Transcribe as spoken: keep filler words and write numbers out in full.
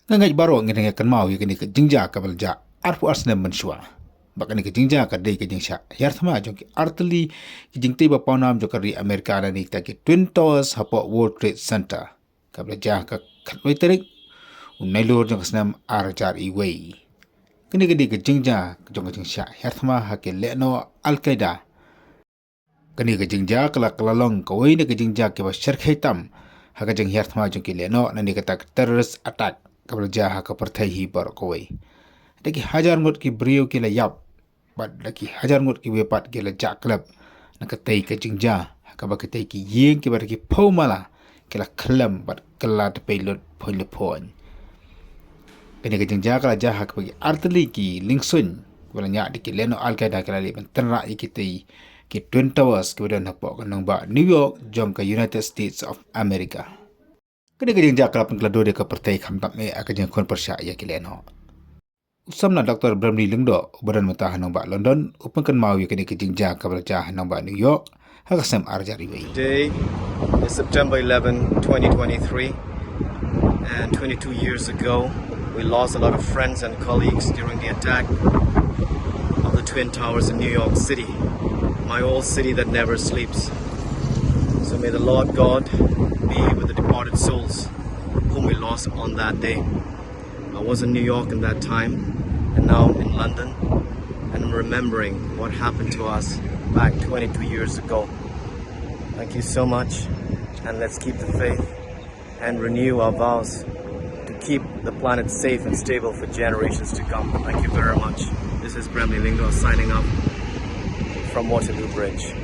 Nga ngeit baroh ngin ïa kynmaw ïa kane ka jingjia kaba la jah arphew ar snem mynshuwa. Ba kane ka jingjia ka dei ka jingshah hiar thma jong ki artylli ki jingtei ba pawnam jong ka ri Amerika lane kita ki Twin Towers hapoh World Trade Center, kaba la jah ha ka khatwei tarik u Nailur jong ka snem ar hajar iwei. Kane ka dei ka jingjia jong ka jingshah hiar thma ha ki lehnoh Al Qaeda. Kane ka jingjia ka la, ka la long kawei na ka jingjia kiba shyrkhei tam ha ka jinghiar thma jong ki lehnoh, lane kata ka terrorist attack kaba la jah ha ka pyrthei hi baroh kawei. Da ki hajar ngut ki briew ki la ïap, bad da ki hajar ngut kiwei pat ki la jah klep na katei ka jingjia, ha kaba kitei ki ïing kiba da ki phew mala ki la khlem bad kylla tpei lut phuiñ la phuiñ. Kane ka jingjia ka la jah ha kaba ki artylli ki liengsuiñ kiba la ñiah da ki lehnoh Al Qaeda ki la leit ban tynrah ïa kitei ki Twin Towers kiba don hapoh ka nongbah New York jong ka United States of America. Kane ka jingjia ka la pynkylla dur ïa ka pyrthei khamtam eh ha ka jingkhun pyrshah ïa ki lehnoh. U samla Doctor Bramley Lyngdoh uba don mynta ha nongbah London u pynkynmaw ïa kane ka jingjia kaba la jah ha nongbah New York ha ka snem ar hajar iwei. Today is September eleven, twenty twenty-three, and twenty-two years ago, we lost a lot of friends and colleagues during the attack of the Twin Towers in New York City, my old city that never sleeps. So may the Lord God be with the departed souls whom we lost on that day. I was in New York in that time, and now I'm in London, and I'm remembering what happened to us back twenty-two years ago. Thank you so much, and let's keep the faith and renew our vows to keep the planet safe and stable for generations to come. Thank you very much. This is Bramley Lyngdoh signing off from Waterloo Bridge.